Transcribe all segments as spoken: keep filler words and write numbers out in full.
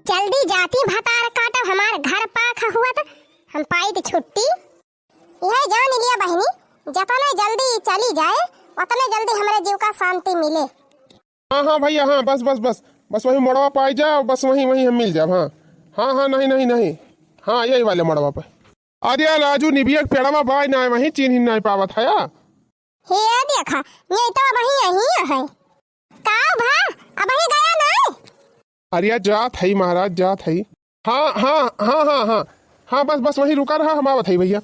जल्दी जाती भतार काटब, हमार घर पाक हुअत, हम पाइत छुट्टी। यह जान लिया बहिनी, जतने जल्दी चली जाए, उतने जल्दी हमरे जीव का शांति मिले। हाँ, हाँ भइया, हाँ, बस, बस, बस, बस वही मोड़वा पाई जाओ, बस वहीं, वहीं हम मिल जाओ, हाँ। हाँ, हाँ, नहीं, नहीं, नहीं, हाँ, यही वाले मोड़वा पे। अरे राजू, निबिया के पेड़वा बाय ना, वहीं चिन्ह नहीं पावत है या? हे देखा, ये तो वहीं यहीं है। का भा, अबहीं गया नहीं? अरे जात है महाराज, जात है। हाँ, हाँ, हाँ, हाँ, हाँ, हाँ, बस, बस वहीं रुका रहा, हम आवत है भइया।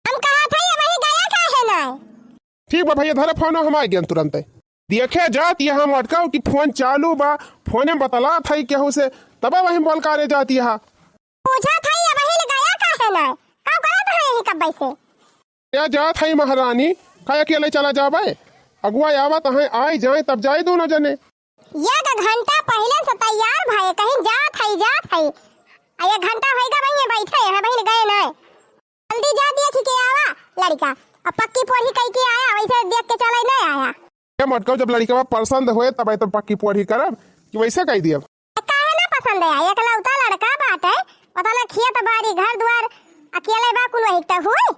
हम कहा था, अबहीं गया काहे नहीं? ठीक बा भइया, धरे फोन, हम आ गए तुरंत। देखे जात यहाँ मटकाऊ कि फोन चालू बा, फोने में बतलात है केहू से, तबे वहीं बोल कारे जात यहाँ। पूछा था, अबहीं गया काहे नहीं? का करत है यहीं कब्बे से? या जात है महारानी, का अकेले चला जाबे? अगुआ आवत हैं, आइ जाए तब जाए दोनों जने। एक घंटा पहिले से तैयार भए, कहीं जात है, जात है। आ एक घंटा होइगा भइया बैठे हैं, बहिन गए नहीं। जल्दी जा देख के आवा लड़का, अब पक्की पोढ़ी कई के आया, वैसे देख के चला नहीं आया। ये मटकाऊ जब लड़कवा पसंद होए तब तो पक्की पोढ़ी करब कि वैसे कह दियब। काहे ना पसंद है? एकलौता लड़का बाटे, पता ना खेत बाड़ी घर द्वार अकेले बा कुल वही त हुई।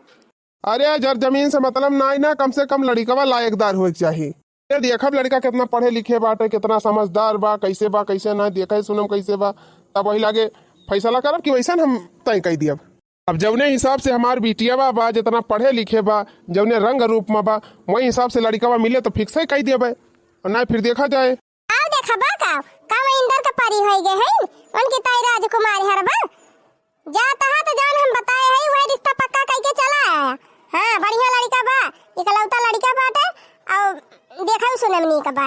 अरे जर जमीन से मतलब नाई ना, कम से कम लड़िकवा लायकदार होए के चाही। ये देखब लड़िका कितना पढ़े लिखे बाटे, कितना समझदार बा, कैसे बा, कैसे ना, देखे सुनम कैसे बा, तब वही लागे फैसला करब कि वैसन हम तय कई दियब। अब जौने हिसाब से हमार बिटियावा बा, जितना पढ़े लिखे बा, जौने रंग रूप में बा, वही हिसाब से लड़िकवा मिले तो फिक्स ही कई देबे, और ना फिर देखा जाए। आओ देखबा का, का वो इंदर के परी होई गए हैं, उनकी ताई राजकुमारी हर बा। जात हा तो जौन हम बताए हैं, वही रिश्ता पक्का कई के चला आया। हाँ, बढ़िया लड़िका बा, इकलौता लड़िका बाटे, और देखा सुने में नीक बा।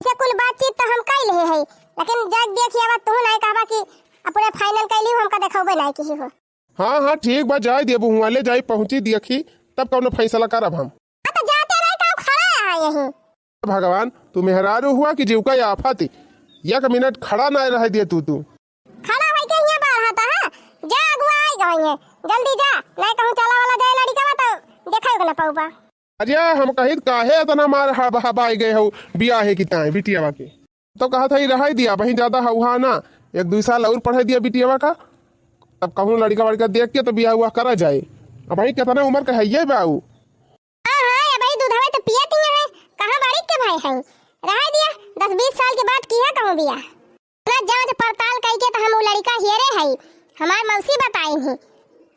से कुल बातचीत तो हम कई लेहे हैं, लेकिन जब देखिए अब तू नहीं कहबा कि अपने फाइनल कैली हो, हमका देखौबे नहीं की हो। हाँ, हाँ, ठीक बा, जाए देबू हुआँ ले जाई पहुँची देखी, तब कौनो फैसला करब हम। हाँ, तो जाते रहे का खड़ा है यहीं। भगवान, तू मेहरारू हुआ कि जीव का आफत, एक मिनट खड़ा ना रह दिए तू, तू। खड़ा होई के हियाँ बाढ़ा था, हाँ? जा अगुआ आई गई है, जल्दी जा, नहीं कहूँ चला वाला जाए लड़िका बा तो देखा ना पाऊबा। अरे हम कहित काहे इतना मार हब-, हबाई गए हो बियाहे की ताई बिटियावा के। तो कहा था, "ई रहाई दिया, वहीं ज्यादा हौहा ना, एक दुई साल और पढ़े दिया बिटियावा का, तब कहूँ लड़िका वड़िका देख के तो बियाह हुआ करा जाए।" अब भाई कितना उम्र का है ये बाऊ? हाँ, हाँ, ये भाई दूधवा तो पियत ही है, कहाँ बाड़ी के भाई है? रहाई दिया, दस बीस साल के बाद किया कहूँ बियाह। ना जांच पड़ताल कई के तो हम उ लड़िका हेरे हई, हमार मौसी बताई ही,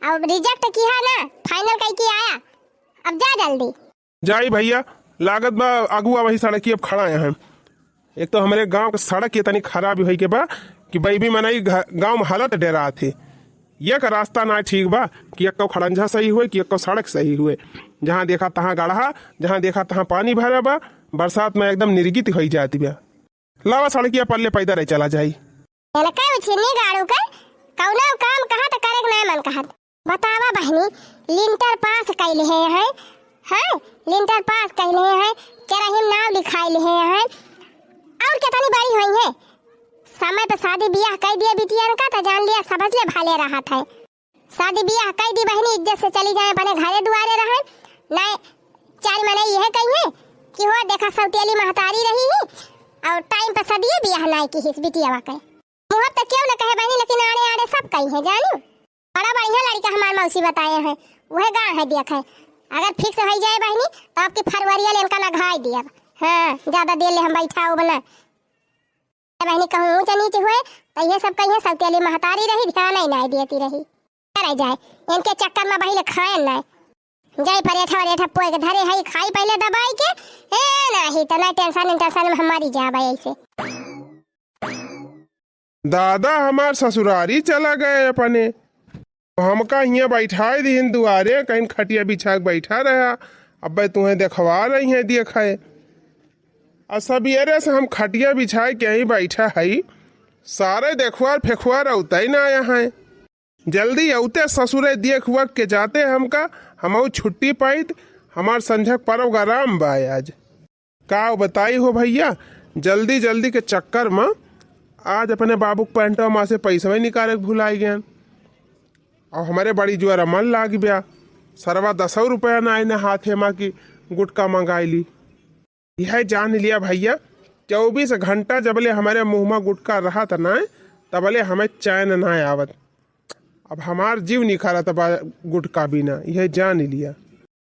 अब रिजेक्ट किया ना, फाइनल कई के आया, अब जा जल्दी। जाई भइया, लागत बा अगुआ वही सड़की अब खड़ा है। एक तो हमरे गांव के सड़क इतनी खराब होई के बा कि बैबी मनई घ-, गांव में हालत डेरात है। एक रास्ता ना ठीक बा कि एक्को खड़ंजा सही हुए कि एक्को सड़क सही हुए। जहाँ देखा तहाँ गड़हा, जहाँ देखा तहाँ पानी भरा बा, बरसात में एकदम निर्गित होई जात बा। लावा सड़किया पल्ले पैदल ही चला जाई। एनका उछिन्नी गाड़ू के कौनो काम कहा त करे के ना मन कहत। बतावा बहिनी, लिंटर पास कइले हैं, हैं? हाँ, लिंटर पास कइले हैं, केरहिम नाव लिखाइले हैं, और कितनी बड़ी होई है? समय पे शादी बियाह कइ दिया बिटियन का, तो जान लिया समझ ले भाले रहत है। शादी बियाह कइ दी बहिनी, इज्जत से चली जाए अपने घरे दुआरे रहन, नहीं चार मने यह कहिए कि हो देखा सौतेली महतारी रही ही और टाइम पे सदिये बियाह नहीं की हिस बिटियावा के। मुँह तो क्यों न कहे बहिनी, लेकिन आड़े आड़े सब कही है जानी। बड़ा बढ़िया लड़का हमार मौसी बताए हैं, वह गाँव है देख है। अगर फिक्स हो जाए बहिनी तो आपकी फरवरिया ले इनका नघाई दियब। हाँ, ज्यादा देर ले हम बैठा हो बना। बहिनी कहूँ ऊँच नीच हुए तो ये सब कहिए सौतेली महतारी रही, ध्यान ही नहीं देती रही। करे जाए, इनके चक्कर में बहिले खाए नहीं। जाई परेठा वरेठा पोए के धरे हई, खाई पहिले दबाई के। ए, नहीं तो ना टेंशन, टेंशन में हम मरी जाबे ऐसे। दादा हमार ससुरारी चला गए अपने, हमका हियाँ बैठाए दिहिन दुआरे, कहीं खटिया बिछा के बैठा रहा। अब्बे तुहें देखवा रही है, देख है। आ सबेरे से हम खटिया बिछाए के यहीं बैठा हई, सारे देखवार फेखवार उतई ना आया है। जल्दी अउते ससुरे देख वक के जाते हमका, हमहू छुट्टी पाइत, हमार संझक परब गराम बा आज। का बताई हो भइया, जल्दी जल्दी के चक्कर में आज अपने बाबू के पैंटवा में से पैसवे निकाले के भुलाई गयन। और हमरे बड़ी जोर मन लाग ब्या, सरवा दसौ रुपया ना आइने हाथे मा की गुटका मंगाई ली। यह जान लिया भइया, चउबीस घंटा जबले हमरे मुँह मा गुटका रहत ना, तबले हमें चैन ना आवत। अब हमार जीव निखरत बा गुटका बिना, यह जान लिया।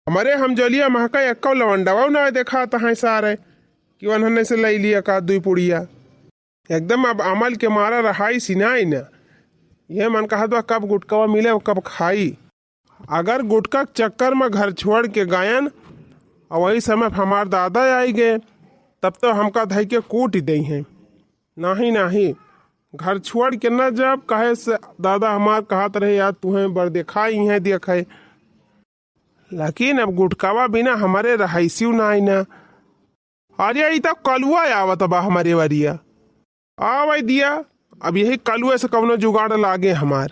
हमरे हम जलिया महका एक्को लवंडवा ना देखात हैं सारे, कि उन्होंने से ले लिया का दुई पुड़िया। एकदम अब अमल के मारा रहाई सिनाई ना। यह मन कहत बा कब गुटकवा मिले और कब खाई। अगर गुटका के चक्कर में घर छोड़ के गायन और वही समय हमार दादा आई गए, तब तो हमका धई के कूट देइहैं। नाही, नाही, घर छोड़ के न जाब, काहे से दादा हमार कहत रहे, "यार, तुहें बड़ देखाई है, देखे।" लेकिन अब गुटकावा बिना हमरे रहाइसियो नाही ना। अरे, ई तो कलुआ आवत बा हमरे वरिया। आ भाई दिया, अब यही कलुए से कवनो जुगाड़ लागे हमार।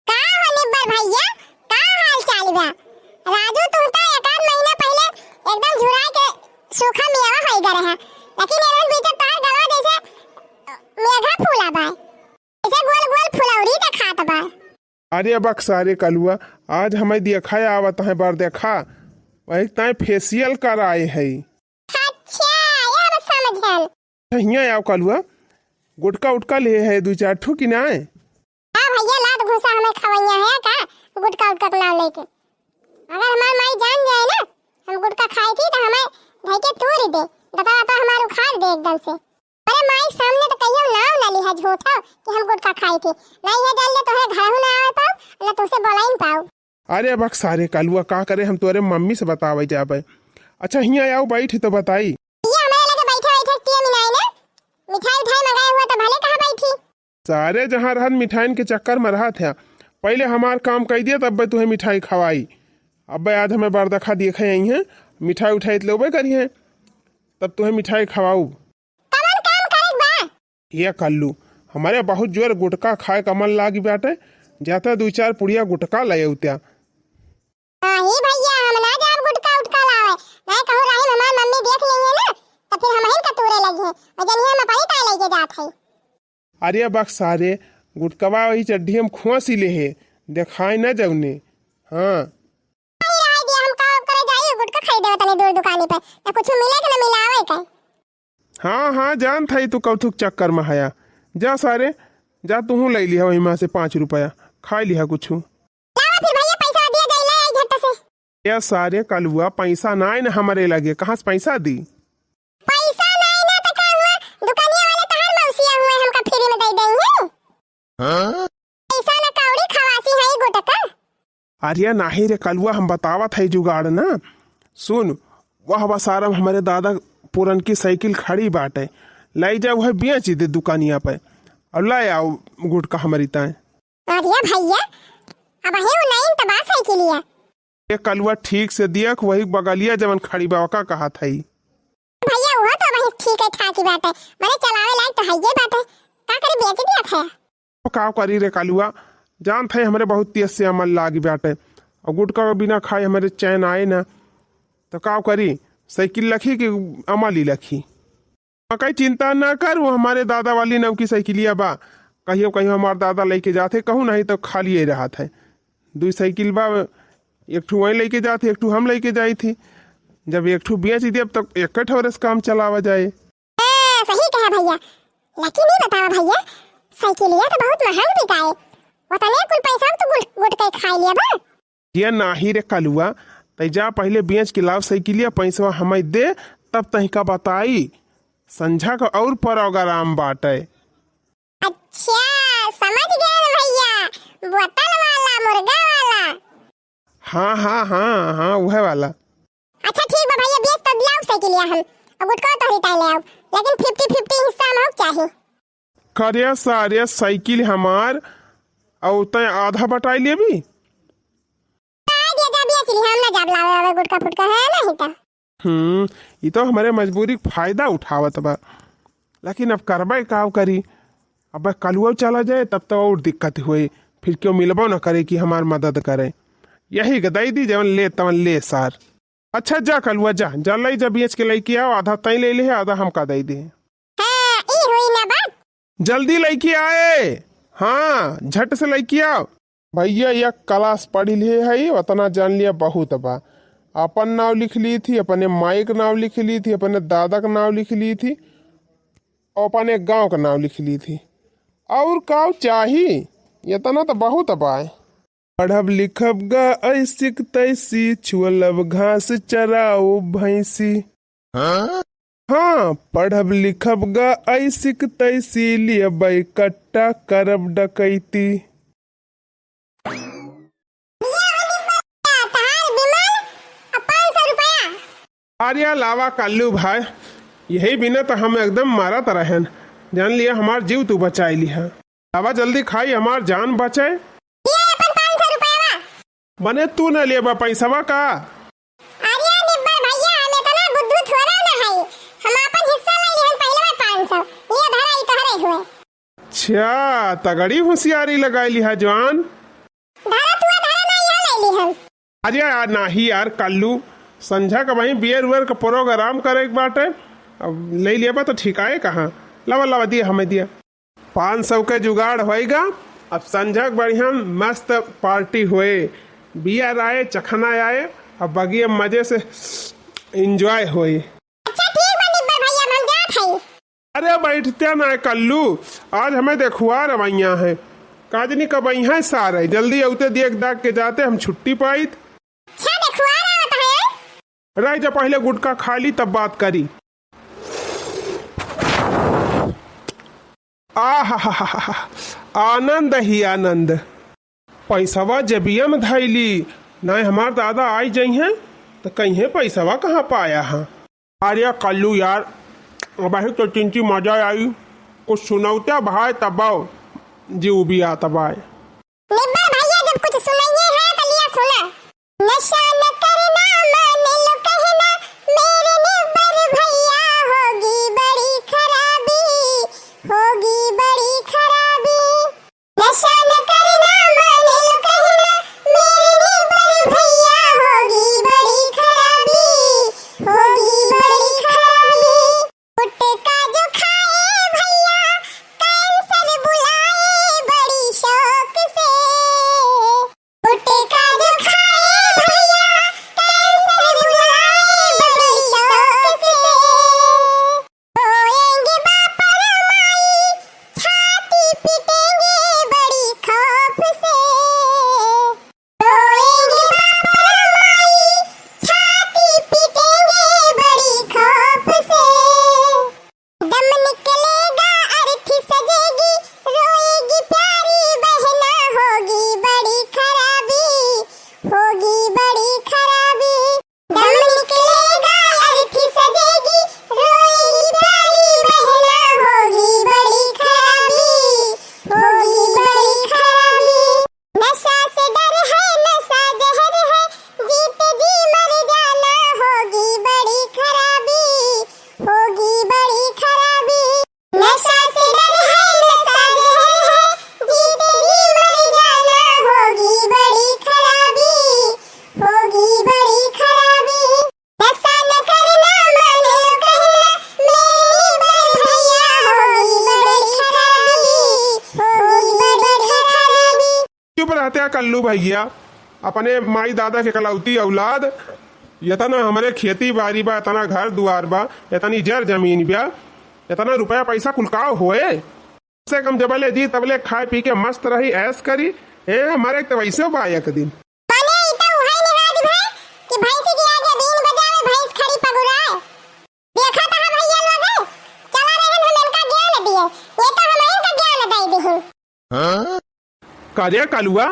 का हो निब्बर भैया, का हाल चाल बा? राजू, तू तो एक आध महीना पहले एकदम झुराए के सूखा मेवा होई गए रहा, लेकिन एहन बीच तोहर गलवा जैसे मेघा फूला बा, जैसे गोल गोल फुलौरी देखात बा। अरे बक्सा रे कलुआ, आज हमें देखा आवत है बार देखा, वही ताई फेशियल कराए है। अच्छा, ये बस समझ गए। हियाँ आओ कलुआ, गुटका उटका ले है दो चार ठो कि नाय? हाँ भैया, लात घूसा हमें खवैया है का, गुटका उटका के नाम लेके? अगर हमार माई जान जाए ना, हम गुटका खाई थी तो हमें धई के तूर दे, दता दता हमार उखाड़ दे एकदम से। अरे माई सामने तो कहियो नाम ना लिहा झूठो कि हम गुटका खाई थी, ना यह जान ले तोहरे घर ना आवे पाऊ, ना तुमसे बोलाई पाऊ। अरे बक सारे कलुआ, का करे, हम तोरे मम्मी से बतावे जाबे। अच्छा, हियाँ आओ, बैठ तो बताई। ये हमारे लगे बैठे बैठे टीवी में ना, मिठाई उठाई मंगाए हुआ तो भले कहाँ बैठी। सारे जहाँ रहत मिठाइन के चक्कर में रहत है। पहले हमार काम कई दिया, तब तुहे मिठाई खवाई। अब्बे आज हमें बरदखा देखे आई हैं, मिठाई उठाई लेबे करी हैं, तब तुहे मिठाई खवाऊ। कवन काम करे के बा? ये कल्लू, हमारे बहुत जोर गुटखा खाए का मन लागी बाटे, जाता दो चार पुड़िया गुटखा ले अउत्या। नहीं भैया, हम ना जाब गुटखा उटखा लावे, नहीं कहूँ राही में हमार मम्मी देख ली है ना, तो फिर हम ही कतूरे लगी हैं, और जनिए हम अपनी ताई लेके जात है। अरे बक सारे, गुटकवा वही चड्ढी में खोंस ही ले है, देखाई ना जौने। हाँ। नहीं रहे दिया, हम का करे जाई, गुटखा खरीदे तनी दूर दुकानी पे, ना कुछ मिले के ना मिलावे के। हाँ, हाँ, जान था तू कौथुक चक्कर में हया। जा सारे, जा तूहू ले लिहा वही में से पाँच रुपया, खा लिहा कुछ। लावा फिर भैया, पैसा दिया जाई, ले आई झट से। ए सारे कलुआ, पैसा नाय न हमरे लगे, कहाँ से पैसा दी? पैसा नाय ना त का हुआ, दुकानिया वाले तहार मौसिया हुए, हमका फ्री में दे देंगे। हाँ? पैसा ना कौड़ी खवासी है गुटका। अरे नाही रे कलुआ, हम बतावत है जुगाड़ ना। सुन, वह बसारम हमरे दादा पुरनकी साइकिल खड़ी बाटे, लाई जा वह बेच दे दुकानिया पे और लाई आओ गुटका हमरी ताए। अरे भैया, अब हे उन्नाइन त बा साइकिलिया। ए कलुआ, ठीक से देख, वही बगलिया जवन खड़ी बा, ओका कहत हई। भैया, उहो तो वही ठीक है, ठाक ही बाटे, मने चलावे लायक तो हइये बाटे, का करी, बेच दिया था। अब का करी रे कलुआ, जानत है हमरे बहुत तेज से अमल लागी बाटे, और गुटका के बिना खाए हमरे चैन आए ना, तो का करी, साइकिल लखी कि अमल ही लखी। मकई चिंता ना कर, वो हमारे दादा वाली नवकी साइकिलिया बा, कहियो कहियो हमार दादा लेके जात है, कहूँ नहीं तो खाली ही रहत है। दुई साइकिल बा, एक ठू वहीं लेके जात है, एक ठू हम लेके जाई थी। जब एक ठू बेच देब तब एक ठो रस काम चलावा जाए। हाँ, सही कहा भैया, लेकिन ये बतावा भैया, साइकिलिया तो बहुत महंग बिकाए, उतने कुल पैसा तो गुट, गुट के खा लिया बा। ये नाही रे कलुआ, तै जा पहिले बेच के लाव साइकिलिया, पैसवा हमें दे, तब तहिका बताई। संझा का और प्रोग्राम बाटे। अच्छा, समझ गए भैया, बोतल वाला, मुर्गा वाला। हाँ, हाँ, हाँ, हाँ, वह वाला। अच्छा ठीक बा भैया, बेच तब लाव साइकिलिया हम, अब गुटको तोहरी ताई ले आओ, लेकिन फिफ्टी फिफ्टी हिस्सा हम चाही। करे सारे साइकिल हमार, और तय आधा बटाई लेबी। का दिया जा बेच ली, हम ना जाब लावे आवे गुटका फुटका है नहीं तो। हम्म, ई तो हमरे मजबूरी के फायदा उठावत बा, लेकिन अब करबे का करी, अब कलुआ चला जाए तब तो और दिक्कत होई, फिर क्यों मिलबो न करे कि हमार मदद करे। यही के दई दी, जवन ले तवन ले सार। अच्छा जा कलुआ जा, जा लई जा बेच के लई के आओ, आधा तई ले ले, आधा हमका दई दे। हाँ, ई हुई ना बात। जल्दी लई के आए, हाँ, झट से लई के आओ। भैया एक क्लास पढ़ लिए है, उतना जान लिया बहुत बा। अपन नाव लिख ली थी, अपने माई के नाव लिख ली थी, अपने दादा के नाव लिख ली थी, और अपने गांव के नाव लिख ली थी। और काउ चाही? एतना त बहुत बाय। पढ़ब लिखब गा ऐसिक तैसी, छुअलब घास चराउब भैंसी। हाँ, पढ़ब लिखब गा ऐसिक तैसी, लियबै कट्टा करब डकैती। तहार विमल, आ पाँच सौ रुपया। अरे लावा कल्लू भाई, यही बिना त हम एकदम मरत रहेन। जान लिया हमार जीव तू बचाई लिहा। लावा जल्दी खाई हमार जान बचे। ये अपन पाँच सौ रुपया। बने तू न लेबा पैसवा का? अरे निब्बर भैया, हम इतना बुद्धू थोड़ा न हई। हम अपन हिस्सा ले लिहन पहले में पाँच सौ। ये धरा ई तहरे हुए। अच्छा, तगड़ी होशियारी लगाई लिहा जवान। धरा तू धरा ना, यहाँ ले लिहन। अरे यार, नाही यार कल्लू, संझा का वहीं बियर उयर का प्रोग्राम करे के बाटे। अब ले लेबा तो ठिकाए कहाँ। लावा, लावा, दिया, हमें दिया। पाँच सौ के जुगाड़ होएगा। अब संझा के बढ़िया मस्त पार्टी होए, बियर आए, चखना आए, अब बगिया मजे से enjoy होए। अच्छा ठीक बा निब्बर भैया, हम जात हई। अरे बैठते ना कल्लू, आज हमें देखुआ रवैया है। काजनी कब आई हैं सारे, जल्दी अउते देख दाख के जाते, हम छुट्टी पाइत। अच्छा देखुआ रहा है। रह जा, पहले गुटखा खा ली तब बात करी। आहा, आनंद ही आनंद। पैसवा जेबिया में धइली, नाहीं हमार दादा आई जइहें त कहिहें पैसवा कहाँ पाया है। अरे कल्लू यार, अबही तो चिंची मजा आई, कुछ सुनौते भाई तब जीव भी आता भाई। निब्बर भैया जब कुछ सुनाइए है तो लिया सुना। नशा न करना मान लो कहना, मेरे निब्बर भैया होगी बड़ी खराबी, होगी बड़ी खराबी। नशा न करना मान लो कहना, मेरे निब्बर भैया होगी बड़ी खराबी, होगी बड़ी खराबी। गुटखा जो खाए भैया, कैंसर बुलाए बड़ी शौक से। गुटखा जो खाए भैया, कैंसर बुलाए बड़ी शौक से। रोएंगे बाप और माई, छाती पीटेंगे बड़ी खौफ से। रोएंगे बाप और माई, छाती पीटेंगे बड़ी खौफ से। दम निकलेगा, अर्थी सजेगी, रोएगी प्यारी बहना, होगी बड़ी खराबी, होगी बड़ी खराबी। दम निकलेगा, अर्थी सजेगी, रोएगी प्यारी बहना, होगी बड़ी खराबी, होगी बड़ी खराबी। नशा से डर है, नशा जहर है, जीते जी मर जाना, होगी बड़ी खराबी, होगी बड़ी खराबी। नशा से डर है, नशा जहर है, जीते जी मर जाना, होगी बड़ी खराबी, होगी बड़ी खराबी। नशा न करना मान लो कहना, मेरे निब्बर भैया होगी बड़ी खराबी, होगी बड़ी खराबी। चुप रहते हैं कल्लू भैया, अपने माई दादा के कलौती औलाद। इतना हमरे खेती बारी बा, इतना घर दुआर बा, इतनी जर जमीन बा, इतना रुपया पैसा कुल का होए? से कम जबले दी तबले खाए पी के मस्त रही, ऐश करी। ए, मरे के तो वैसे बा एक दिन। माने ई तो उहै निहाज भय कि भैंसी के आगे बीन बजावे, भैंस खड़ी पगुराए। देखा तो हम भैया लोग हैं, चला रहे हम इनका ज्ञान दिए, ये तो हम इनका ज्ञान दे दी। करे कलुआ,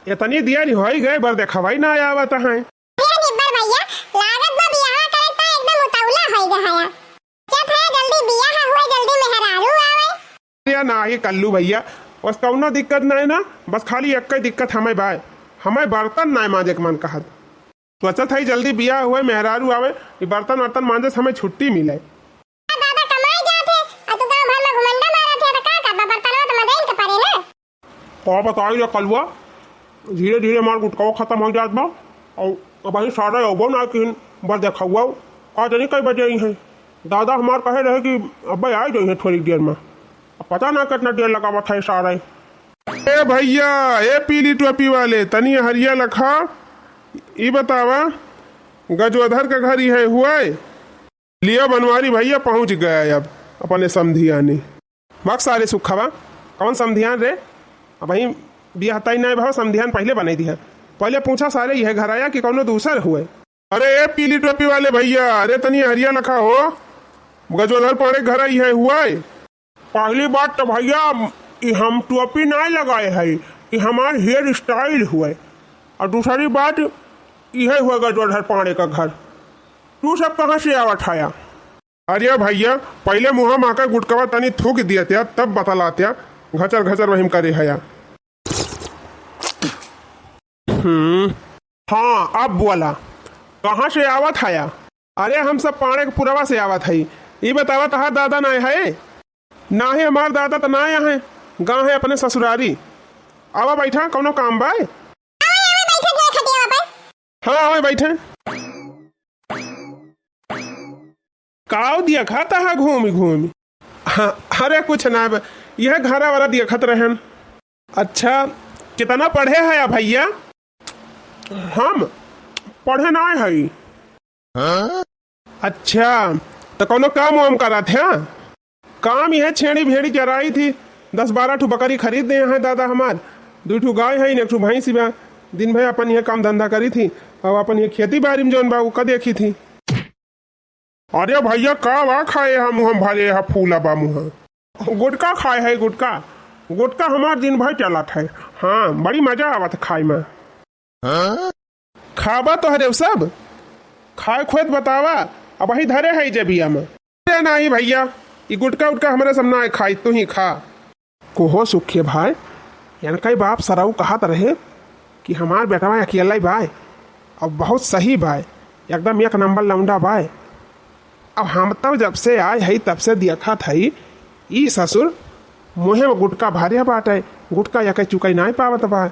इतनी देर होई गए, बर देखवाई ना आवत हैं। अरे निब्बर भैया, लागत बा बियाह करे त एकदम उतावला होई गया है। जब है जल्दी बियाह हुए, जल्दी मेहरारू आवे। अरे नाही कल्लू भैया, बस कौनो दिक्कत नहीं ना, बस खाली एक दिक्कत हमें बाय, हमें बर्तन नहीं मांजे के मन कहत। सोचत है जल्दी बियाह हुए, मेहरारू आवे, ये बर्तन वर्तन मांजे से हमें छुट्टी मिले। दादा कमाए जात है, और तू गांव भर में घुमंडा मारत है, तो का करबा, बर्तनवा तो मजइन के पड़े ना। का बताई रे कलुआ, धीरे धीरे हमार गुटकावा खत्म हो जात बा, और अबहीं सारा अउबो ना किन, बस देखउआ, का जानी कई बजे आई हैं। दादा हमार कहे रहे कि अब्बे आ जाई हैं थोड़ी देर में, अब पता ना कितना देर लगावत है सारा। ए भैया, ए पीली टोपी वाले, तनी हरिया लखा, ई बतावा, गजोधर के घर ई है हुआ है? लिया बनवारी भैया पहुँच गया अब अपने समधियानी। बक सारे सुखवा, कौन समधियान रे? अबहीं बियाह तय नाहीं भवा, समधियान पहिले बनाई दिहा। पहिले पूछा सारे, इहे घर आया कि कौनो दूसर हुए? अरे ए पीली टोपी वाले भइया, अरे तनी हरिया लखा हो, गजोधर पाड़े घर आई है हुआ है। पहली बात तो भइया, ई हम टोपी नाहीं लगाए है, ई हमार hair style हुए। और दूसरी बात, इहे हुए गजोधर पाड़े का घर। तू सब कहाँ से आवत हया? अरे भइया, पहिले मुँहा मा का गुटकवा तनी थूक दिया त्या, तब बतलात्या, घचर घचर वहिम करे हया। हम्म, हाँ, अब बोला, कहाँ से आवत हया? अरे हम सब पाड़े के पुरवा से आवत हई। ई बतावा, तहार दादा नाहीं है? नाहीं, हमार दादा त नाहीं है, गाँव है अपने ससुरारी। आवा बैठा, कौनो काम बाय? हाँ, आवा बैठे। काव दिया खाता है घूमी घूमी? हाँ, अरे कुछ ना बा, यह घरा वाला दिया खत रहन। अच्छा, कितना पढ़े है भइया? हम पढ़े ना है। अच्छा, तो कौनो काम वाम करत है? काम यह छेड़ी भेड़ी चराई थी, दस बारह ठो बकरी खरीद दे हैं दादा हमार, दू ठो गाय है, एक ठो भैंस बा। दिन भर अपन यह काम धंधा करी थी, और अपन यह खेती बाड़ी में जौन बा, उ का देखी थी। अरे भइया, का बा खाए हा मुँह भरे हा फूला बा मुँह? गुटखा खाए है, गुटखा। गुटखा हमार दिन भर चलत है। हाँ, बड़ी मजा आवत है खाए में। खाबा तोहरे उ सब? खाए खोए त बतावा, अबहीं धरे है जेबिया में। अरे नाहीं भइया, ई गुटखा उटखा हमरे सब नाहीं खाई, तू ही खा। कोहो सुखे भाई, इनका बाप सरऊ कहत रहे कि हमार बेटवा अकेला ही बाय, अब बहुत सही बाय, एकदम एक नंबर लौंडा बाय। अब हम तब जब से आए हई तब से देखत हई, ई ससुर मुँहे में गुटखा भरे बाटे, गुटखा यके चुकाई नाहीं पावत बा,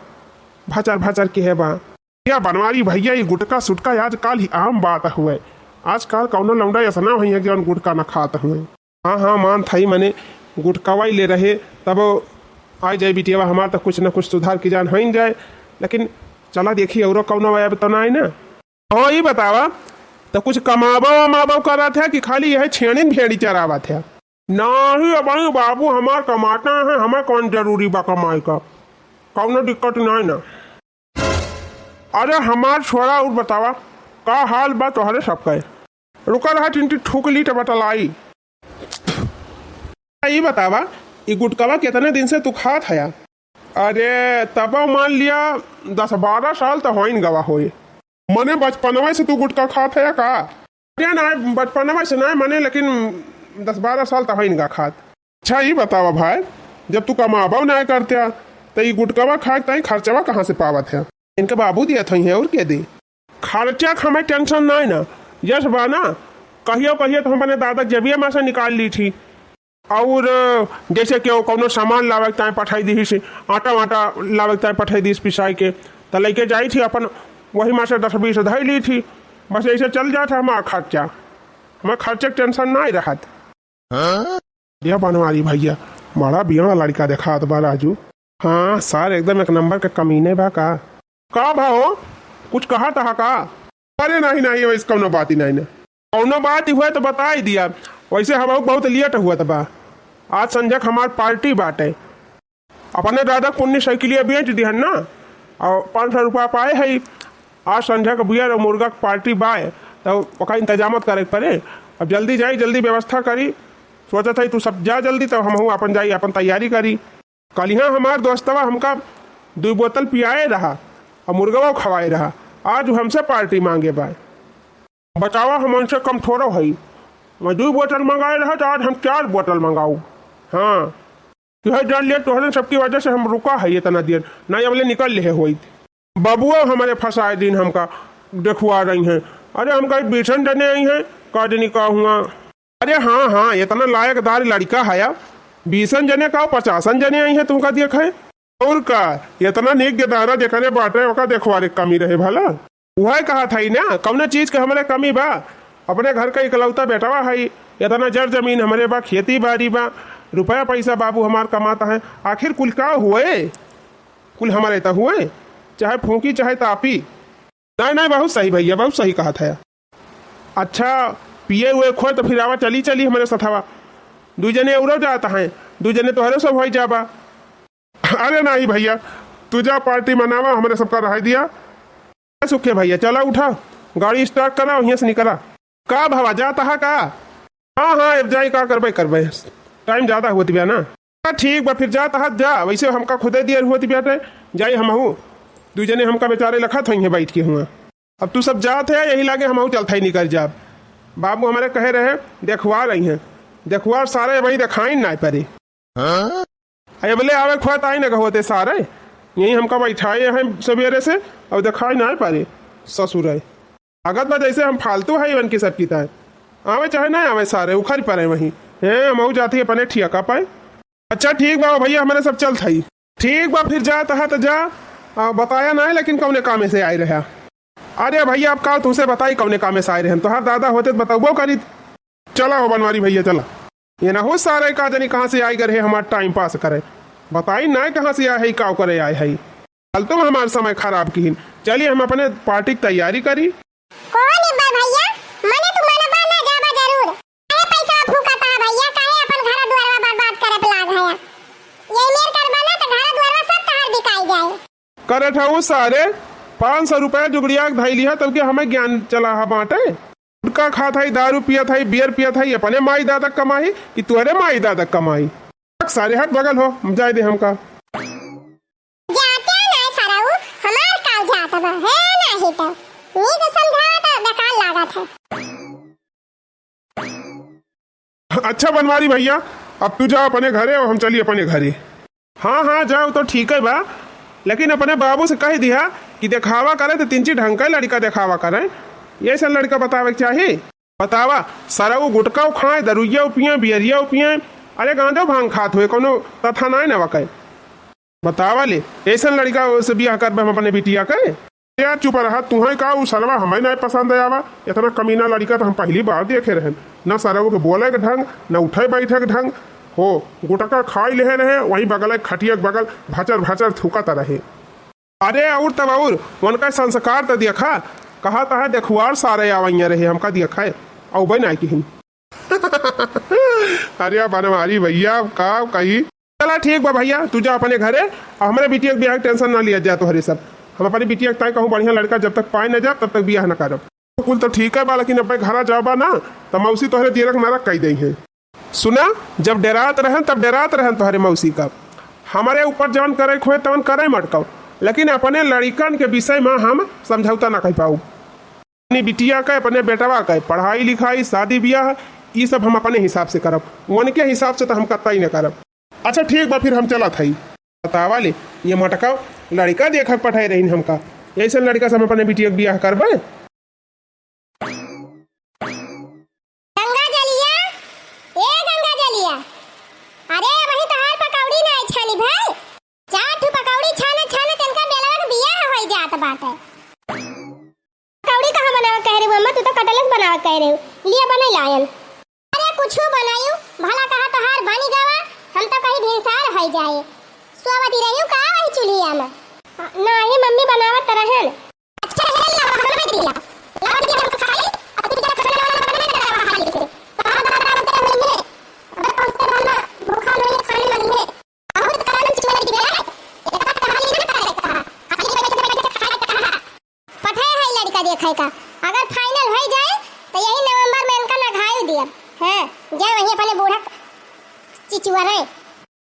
भचर भचर के है बा। या बनवारी भइया, ई गुटखा सुटखा आजकल ही आम बात हुए। आजकल कौनो लौंडा ऐसा ना हुई है कि जौन गुटखा ना खात हुए। हाँ, हाँ, मान थाई मने गुटकावा ही ले रहे, तब आइ जाए बिटियावा हमार, तो कुछ न कुछ सुधार की जान होइन जाए। लेकिन चला देखी, औरो कौनो आया तो ना आई ना। हाँ, ई बतावा, तो कुछ कमाबो वमाबो करत है कि खाली यह छेड़िन भेड़ी चरावत है? नाही, अबही बाबू हमार कमाता है, हमें कौन जरूरी बा कमाई का, कौनो दिक्कत नहीं ना। अरे हमार छोरा, और बतावा, का हाल बा तोहरे सबके? रुका रहा, टिंटी थूक ली त बतलाई। ई बतावा, ई गुटकवा कितने दिन से तू खात हया? अरे, तब मान लिया, दस बारह साल तो होइन गवा होई। मने बचपनवा से तू गुटका खात हया का? अरे ना, बचपनवा से ना, मने लेकिन दस बारह साल तो होइन गा खात। अच्छा, ई बतावा भाई, जब तू कमाबा ना करत्या, तो ई गुटकवा खाए ताई खर्चवा कहाँ से पावत है? इनके बाबू दिया था, और के दे? खर्चा के हमें tension नहीं ना, यस बा ना, कहियो कहियो तो हम अपने दादा के जेबिया में से निकाल ली थी। और जैसे कि वो कौनो सामान लावे के ताई पठाई दी थी, आटा वाटा लावे के ताई पठाई दी पिसाई के, तो लेके जाई थी अपन, वही में से दस बीस धई ली थी। बस ऐसे चल जात है हमारा खर्चा, हमारा खर्चे के tension नहीं रहत। यह बनवारी भैया, बड़ा बियाह लड़का देखात बा राजू। हाँ सर, एकदम एक नंबर का कमीने बा का। का भा हो, कुछ कहत हा का? अरे नहीं नहीं, वैसे कौनो बात ही नहीं ना। कौनो बात ही हुआ तो बताई दिया, वैसे हम बहुत late हुआ त बा। आज संझा के हमार party बाटे। अपने दादा के पुन्नी साइकिलिया बेच दिहन ना, और पाँच सौ रुपया पाए है। आज संझा के बियर और मुर्गा के party बाय, तो ओका इंतजामत करे के पड़े। अब जल्दी जाई, जल्दी व्यवस्था करी। सोचत है तू सब जा जल्दी, तब हमहू अपन जाई, अपन तैयारी करी। कलिहा हमार दोस्तवा हमका दुई बोतल पियाए रहा और मुर्गवा खवाए रहा, आज हमसे party मांगे बा। बतावा, हम उनसे कम थोड़ो हई। मैं दुई बोतल मंगाए रहा तो आज हम चार बोतल मंगाऊ। हाँ, तुहे जान लिया, तोहरे सबकी वजह से हम रुका है इतना देर, नहीं अबले निकल ले होइत। बबुआ हमारे फंसाए दिन हमका देखुआ रही हैं। अरे हमका बीसन जने आई हैं, का जनी का हुआ। अरे हाँ, हाँ, इतना लायकदार लड़का है, बीसन जने का, पचासन जने आई हैं तुमका देखे। और का, इतना नीक गदारा जेकरे बाटे, ओका देखवारे के कमी रहे भला? उहे कहत हई ना, कौनो चीज के हमरे कमी बा? अपने घर का इकलौता बेटवा हई, इतना जर जमीन हमरे बा, खेती बाड़ी बा, रुपया पैसा बाबू हमार कमाता है, आखिर कुल का हुए? कुल हमरे त हुए, चाहे फूंकी चाहे तापी। नहीं, नहीं, बहुत सही भैया, बहुत सही कहत है। अच्छा, पिए हुए खोए तो फिर आवा, चली, चली हमरे सथवा। दू जने औरो जात हैं, दू जने तोहरे सब होई जाबा। अरे नाही भइया, तू जा party मनावा, हमरे सबका रहाई दिया। सुखे भइया, चला उठा, गाड़ी start करा, वहीं से निकला। का भवा, जात हा का? हाँ, हाँ, अब जाई, का करबे, करबे, time ज्यादा होत बिया ना। हाँ, ठीक बा, फिर जात हा, जा, वैसे हमका खुदे देर होत बिया, जाई हमहू, दू जने हमका बेचारे लखत होइहें बैठ के हुआ। अब तू सब जात है, यही लागे हमहू चलत है, निकल जाब। बाबू हमरे कहे रहे, देखवार अइहें, देखवार सारे वही देखाइन नाय परे। हाँ? अबले आवे खुआत आई न होते सारे, यही हमका बैठाए हैं सवेरे से, और देखाई नाय परे ससुर है। अगत बा जैसे हम फालतू है इवन के सब की ताय। आवे चाहे ना आवे सारे, उखड़ परे वहीं। हैं, हमहू जाती अपने ठियाका पाए। अच्छा ठीक बा भइया, हमरे सब चलत हई। ठीक बा, फिर जात हा त जा, आ, बताया नाय, लेकिन कौने कामे से आए रहा? अरे भइया, अब का तुमसे बताई कौने कामे से आए रहन, तोहार दादा होते त बतौबो करी। चला हो बनवारी भइया, चला। ये ना हो सारे का जानी कहाँ से आई गए रहे हमार time pass करे, बताई नाय कहाँ से आए है, का करे आए है। फालतू में हमार समय खराब किहिन। चलिए हम अपने party की तैयारी करी। कौन इब्बा भइया, मने तू मनबा ना जाबा जरूर। काहे पैसा फूकत हा भइया, काहे अपन घर दुआरवा बर्बाद करे पे लाग हया? यही मेर करबा ना त घर दुआरवा सब तहार बिकाई जाए। करे ठहू सारे, पाँच सौ रुपया जुगड़िया के धई लिहा, तब के हमें ज्ञान चला हा बाँटे। गुटखा खात हई, दारू पियत हई, beer पियत हई, अपने माई दादा क कमाई कि तोहरे माई दादा क कमाई? सारे हट बगल हो, जाए दे हमका। जाते ना सरऊ, हमार काल जात बा, है नाही तो। नीक समझावा तो बेकार लागत है। अच्छा बनवारी भइया, अब तू जा अपने घरे और हम चली अपने घरे। हाँ, हाँ, जाओ तो ठीक है बा, लेकिन अपने बाबू से कह दिया कि देखावा करे तो तिनची ढंग का लड़का देखावा करे, ये ऐसा लड़का बतावे के चाही। बतावा, सरऊ गुटखा खाए, दरुइया पिए, बियरिया पिए, अरे गांजो भांग खात हुए, कोनो तथा नाय न वकै। बतावा ले, ऐसन लड़का से बियाह करबे हम अपने बिटिया के? यार चुप रहा, तुहैं का उ सरवा हमें नाय पसंद आवा। इतना कमीना लड़का तो हम पहली बार देखे रहन। न सरऊ के बोले के ढंग, न उठे बैठे के ढंग। हो, गुटखा खाई लेहे रहे, वहीं बगल के खटिया के बगल भचर भचर थूकत रहे। अरे और तब और, उनका संस्कार तो देखा, कहा तहा देखुआर सारे आवैया रहे, हमका देखा है, औबे नाय किहिन। अरे बनवारी भइया, का कही? चला ठीक बा भइया, तू जा अपने घरे, और हमरे बिटिया के बियाह के tension ना लिया जा तोहरे सब। हम अपने बिटिया के ताई कहूँ बढ़िया लड़का जब तक पाए न जाब, तब तक बियाह न करब। कुल तो ठीक है बा, लेकिन अब्बे घरा जाबा ना, त मौसी तोहरे दियरक नरक कई देइहैं। सुना, जब डेरात रहन, तब डेरात रहन तोहरे मौसी का। हमरे ऊपर जवन करे के होए, तवन करे मटकाओ, लेकिन अपने लड़िकन के विषय में हम समझौता ना कर पाऊ। अपनी बिटिया के, अपने बेटवा के पढ़ाई लिखाई, शादी बियाह, ई सब हम अपने हिसाब से करब, उनके हिसाब से तो हम कतई न करब। अच्छा ठीक बा, फिर हम चलत हई। बतावा ले, ये मटका लड़िका देखक पठाए रहीन हमका, ऐसन लड़िका से हम अपने बिटिया के बियाह करबे? गंगा जलिया, ए गंगा जलिया, अरे वही तहार पकौड़ी ना छानी भाई, चार ठो पकौड़ी छाने छाने तनका बेलवा के बियाह होई जात बाटे। पकौड़ी कहाँ बनावे कह रहे हो अम्मा, तू तो कटलेस बनावे कह रहे हो, लिया बने लायन। अरे कुछू बनायू, भला कहा तोहार बनी गवा, हम तो कहीं भिनसार होई जाए। सोवती रहियो का वही चुल्हिया में? नहीं मम्मी बनावत रहन। अच्छा है, लावा, हमरे दिया। लावा दिया, हम खाई, अब तू जा खाने वाला बने ना रहा हाली से। कहाँ बता रहा हूँ तेरे मुँह में? अगर पहुँचते रहना, भूखा नहीं खाने वाली है। बहुत कारण चोर की बेला है। एक बात कहा नहीं ना करे कहा। खाली बैठे बैठे खाए कहा। पठे है लड़का देखे का। अगर final हो जाए, तो यही नवंबर में इनका नघाई दिया। हाँ, जा वहीं अपने बूढ़ा चिचुआ रहे।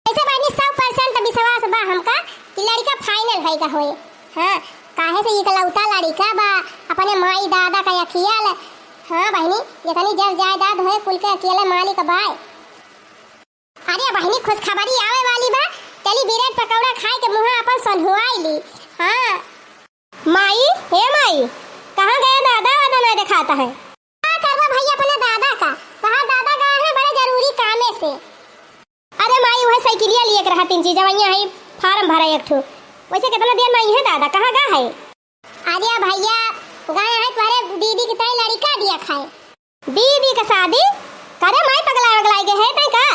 ऐसे बहनी सौ percent विश्वास बा हमका कि लड़का final होई का होए। हाँ, काहे से इकलौता लड़का बा, अपने माई दादा का अखियाल। हाँ बहनी, जितनी जब जायदाद होए, कुल के अकेले मालिक बाय। अरे बहनी, खुशखबरी आवे वाली बा, चली बिरेड पकौड़ा खाए के मुँह अपन सोन्हुआई ली। हाँ। माई, हे माई, कहाँ गया दादा? वादा ना दिखाता है। का करबा भाई अपने दादा का? तहार दादा गए हैं बड़े जरूरी कामे से। अरे माई, वह साइकिलिया लिए के रहा तीन चीज, वहिया है form भरा एक ठो। वैसे कितना दिन में आई है दादा, कहाँ गा है? अरे भैया, गए हैं तुम्हारे दीदी की तरह लड़का दिया खाए। दीदी का शादी? करे माई पगला वगला गए है तय का?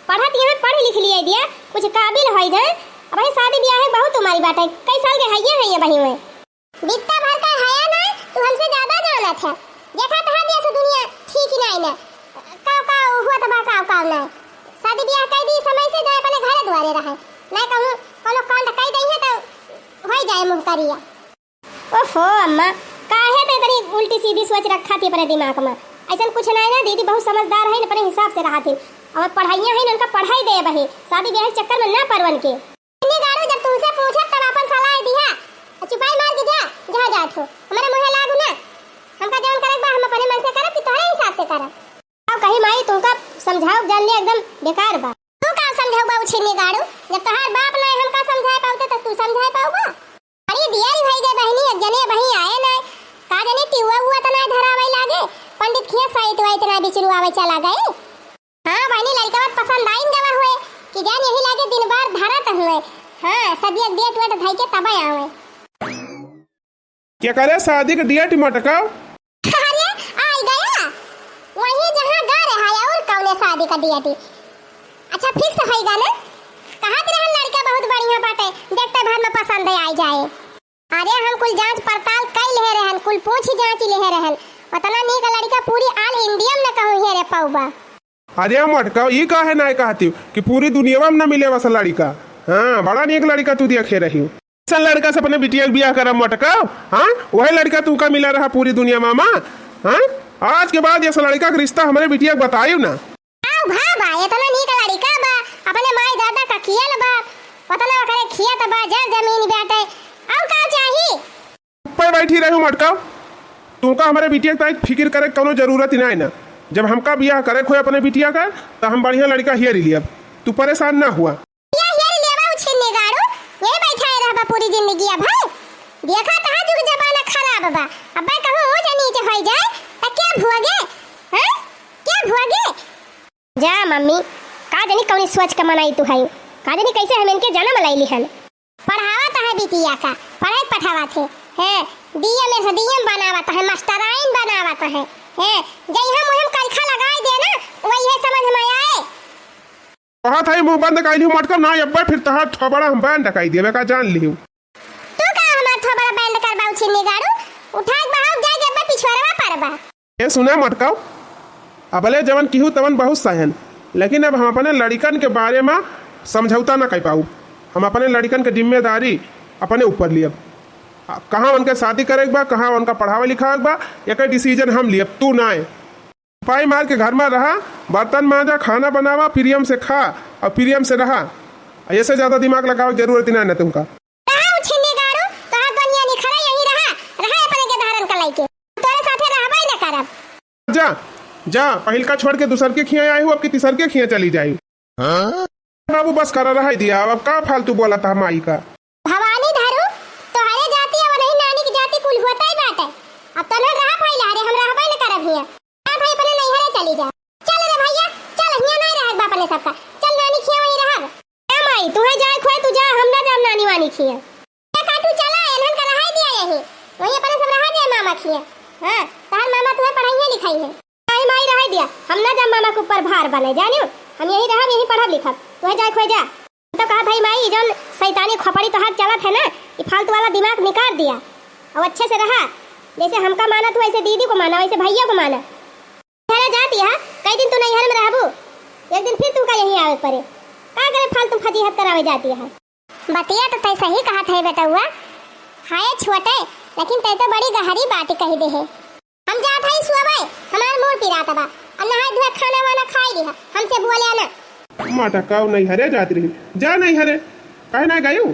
पढ़त यहाँ पढ़ लिख लिए दिया, कुछ काबिल होई जाए। अब ही शादी ब्याह है बहुत तुम्हारी बात है, कई साल के है ये है ये बही में। बित्ता भर का हया ना, तू हमसे ज्यादा जानत है। देखा तहा दिया से दुनिया ठीक ही नहीं ना। काव काव हुआ तबा काव काव ना। शादी ब्याह कर दी समय से जाए अपने घरे दुआरे रहे। नहीं कहूँ, कोनो कांड कई दई है तो होई जाए मुँह करिया। ओफो अम्मा, काहे ते इतनी उल्टी सीधी सोच रखा थी अपने दिमाग में? ऐसन कुछ नहीं ना दीदी, बहुत समझदार है, अपने हिसाब से रहा थी। और पढ़ाइयाँ हैं, उनका पढ़ाई दे बही, शादी ब्याह के चक्कर में ना परवन के। इन्हीं गाड़ू जब तुमसे पूछे तब अपन सलाह दिया, और चुपाई मार के जा, जा जात हो, हमारे मुँहे लागू ना। हमका जवन करे बा हम अपने मन से करब कि तोहरे हिसाब से करब? अब कही माई तुमका समझाओ जान लिया एकदम बेकार बा। तू का समझाऊ बा उछिन्नी गाड़ू, जब तोहार बाप ना है, हम का समझाए पाउते तो तू समझाए पाउबा? अरे दियारी भाई के बहिनी एक जने बही आए ना, का जने टिउआ उआ तना धरावे लागे, पंडित खिया साइत वाइत ना बिचरू आवे चला गए। हाँ बहिनी लड़का पसंद आइन गवा हुए कि जान यही लागे दिन भर धरत हुए। हाँ सदिया डेट वेट धई के तबे आवे। क्या करे शादी के डेट मटकाओ? अरे आई गया, वही जहाँ गा रहा है और कौने शादी का डेट? अच्छा फिक्स होई गा ना? कहा रहन लड़का बहुत बढ़िया बाटे, देखते भर में पसंद आई जाए। अरे हम कुल जांच पड़ताल कई लेहे रहन, कुल पूछ जांच लेहे रहन, उतना नीक लड़का पूरी all India में न कहूँ हेरे पौबा। अरे मटकाओ, ई काहे नाय कहती कि पूरी दुनिया में न मिले वैसा लड़का? हाँ, बड़ा नीक लड़का तू देखे रही। ऐसा लड़का से अपने बिटिया के बियाह करब मटकाओ, हाँ? वही लड़का तू का मिला रहा पूरी दुनिया में, माँ? हाँ? आज के बाद ऐसा लड़का के रिश्ता हमारे बिटिया के बताइयो ना। आओ भा बा, इतना नीक लड़का बा, अपने माई दादा का कियल बा, उतना ओकरे खियत बा, जर जमीन बाटे, और का चाही? ऊपर बैठी रहू मटकाओ, तुमका हमारे बिटिया के फिकिर करे के कौनो जरूरत ही नहीं ना। जब हमका बियाह करे के होए अपने बिटिया का, तो हम बढ़िया लड़का हेरी लियब, तू परेशान ना हुआ। या हेरी लेबा उछिन्नी गाड़ू, यही बैठाए रहबा पूरी जिंदगी अब है। देखा तहा जुग जमाना खराब बा, अब्बे कहूँ ऊंच नीच होई जाए, त क्या भुआगे? हैं? क्या भुआगे? जा मम्मी, का जानी कौनी सोच के मनाई तू है, का जानी कैसे हम इनके जन्म लैली हन। पढ़ावत है बिटिया का, पढ़ाई पठावत है, हैं, डीएम से डीएम बनावत है, मास्टराइन बनावत है, हैं, जइहम उहम करखा लगाई दे ना, तो वही है समझ में आए। कहत है मुंह बंद कर लिहू मटका, ना अब्बे फिर तहार थोबड़ा हम बैंड कर देबे का जान लिहू। तू का हमार थोबड़ा बैंड करबा उछिन्नी गाड़ू, उठा के बहाव जाए के अब्बे पिछोरवा परबा। ए सुना मटकाओ, अबले जवन किहू तवन बहुत सहन, लेकिन अब हम अपने लड़िकन के बारे में समझौता ना कर पाऊ। हम अपने लड़िकन के जिम्मेदारी अपने ऊपर लियब। आ, कहाँ उनके शादी करे के बा, कहाँ उनका पढ़ावे लिखावे के बा, एकर डिसीजन हम लियब, तू ना। पाई मार के घर में रहा, बर्तन मांजा, खाना बनावा, प्रियम से खा और प्रियम से रहा। ऐसे ज्यादा दिमाग लगावे के जरूरत ही ना है तुमका। रहा उछिन्नी गाड़ू, तोहार दुनिया निखरा यहीं रहा, रहा अपने के धारन का लइके। तोरे साथे रहबे न करब। जा, जा, पहिलका छोड़ के दूसर के खिया आई हो, अब की तीसर के खिया चली जाई। हाँ? बाबू बस करा रहा दिया, अब का फालतू बोला था माई का। भवानी धरू, तोहरे जाति और नहीं नानी की जाति कुल होता ही बाटे। अब तोहर रहा फैला रे, हम रहबे न करब हिया। जा भाई अपने नैहरे चली जा। चल रे भैया, चल हिया नहीं रहब अपने सबका। चल नानी खिया वहीं रहब। ए माई, तुहे जाए खोए तू जा, हम ना जाम नानी वानी खिया। ए काटू चला, एनहन का रहाई दिया यही। वहीं अपने सब रहा जाए मामा खिया। हाँ, तहार मामा तुहे पढ़ाई लिखाई है। नहीं माई रहाई दिया, हम ना जाम मामा के ऊपर भार बने, जानियो। हम यहीं रहब, यहीं पढ़ब लिखब। तुहे जाए खोए जा। तो कहा भाई माई, जौन शैतानी खोपड़ी तोहार चलत है ना, ये फालतू वाला दिमाग निकाल दिया। अब अच्छे से रहा, जैसे हमका माना तू, वैसे दीदी को माना, वैसे भैया को माना। घरे जाती है, कई दिन तू नैहर में रहबू, एक दिन फिर तुमका यहीं आवे पड़े। का करे फालतू फजीहत करावे जाती है। बतिया तो तै सही कहत है बेटउआ, हाय छोटे, लेकिन तै तो बड़ी गहरी बात कही दे है। हम जात हई सुअबै, हमार मूड़ पिरात बा। अब नहाए धोए खाना वाना खाई लिहा, हमसे बोले ना। मटकाओ नैहरे जात रही, जा नैहरे, काहे ना गयू?